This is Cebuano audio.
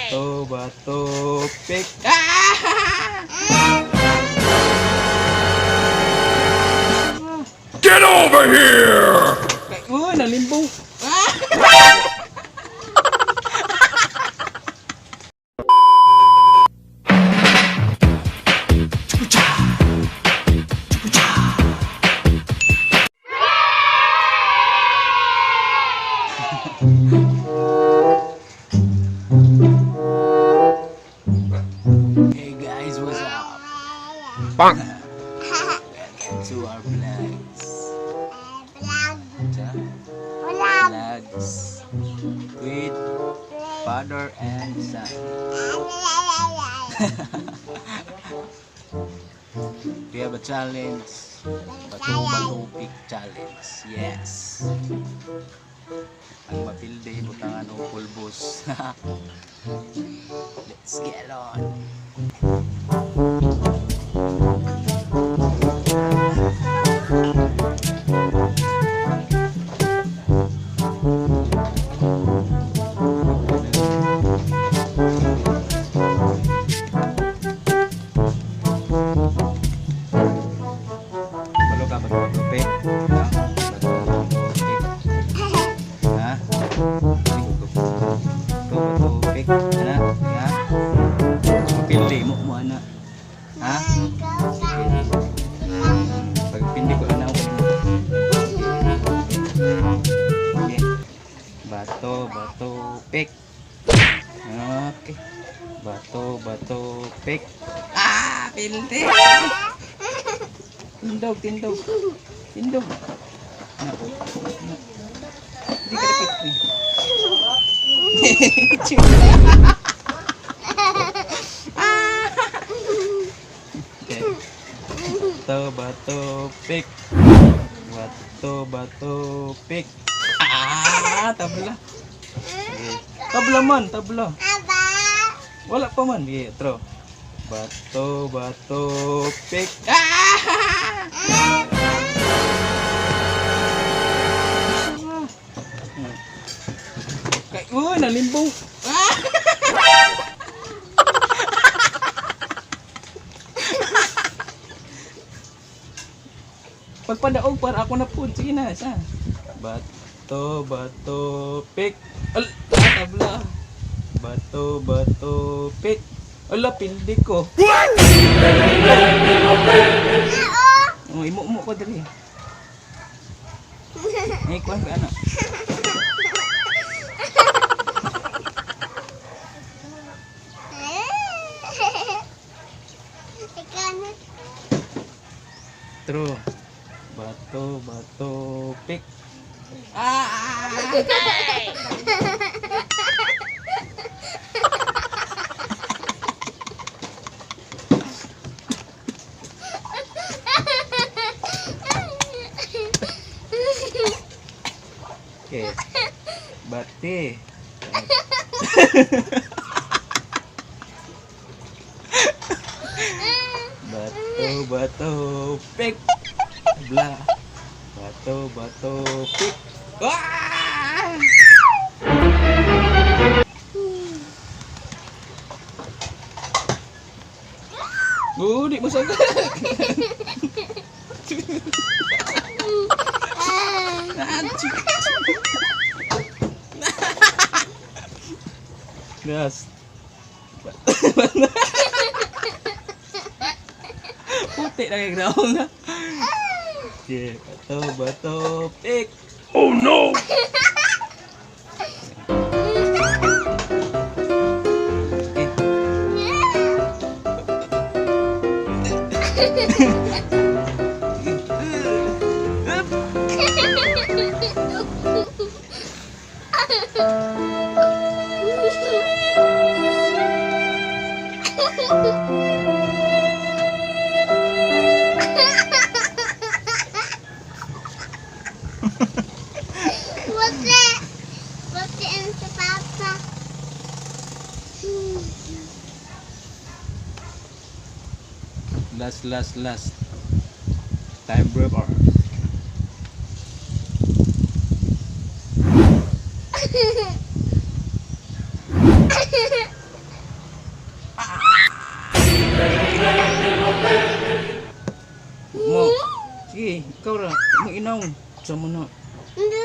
Bato, bato, pick. Ah! Get over here! Kay, oh, nalimbong. Ah! Hey guys, what's up? Bonk. Welcome to our vlogs. Sa Vlogs with father and son. We have a challenge. Bato bato pick challenge. Yes. Ang mapilde butangan og pulbos. Let's get on. Balo ka bato bato pick. Ha? Bato bato pick. Ha? Bato bato pick. Ana? Ha? Mapilde mo mo ana. Ha? Sige. Pagpindi ko ana ako nimo. Okay. Bato, bato, pick. Okay. Bato, bato, pick. Ah, pildi. Tindog, tindog. Tindog. Ano po? Hindi ka dapit eh. Okay. Bato, bato, pick. Bato, bato, pick. Ah, tabla. Okay. Tabla man, tabla. Wala pa man. Okay, throw. Bato, bato, pick. Ah! Kay, oh, nalimbong. Ah! Pagpadaog para ako na po. Sige na, isa. Bato, bato, pick. Al, ah, tabla. Bato, bato, pick. Ala, pildi ko. Oh, imo-mo ko diri. Eh, kuan ka ano? True. Bato, bato, pick. Ah! Okay. Bate. Bato, bato, pick. Bla. Bato, bato, pick. Ah! Oh, di mo sagot. Yes. Puti na kay ground na. Okay, bato, bato, pick. Oh no! Okay. What's it? What's it in the papa? Last, last, last. Time break or Sige, ikaw ra. Imong inaw. Sa mo na. Hindi.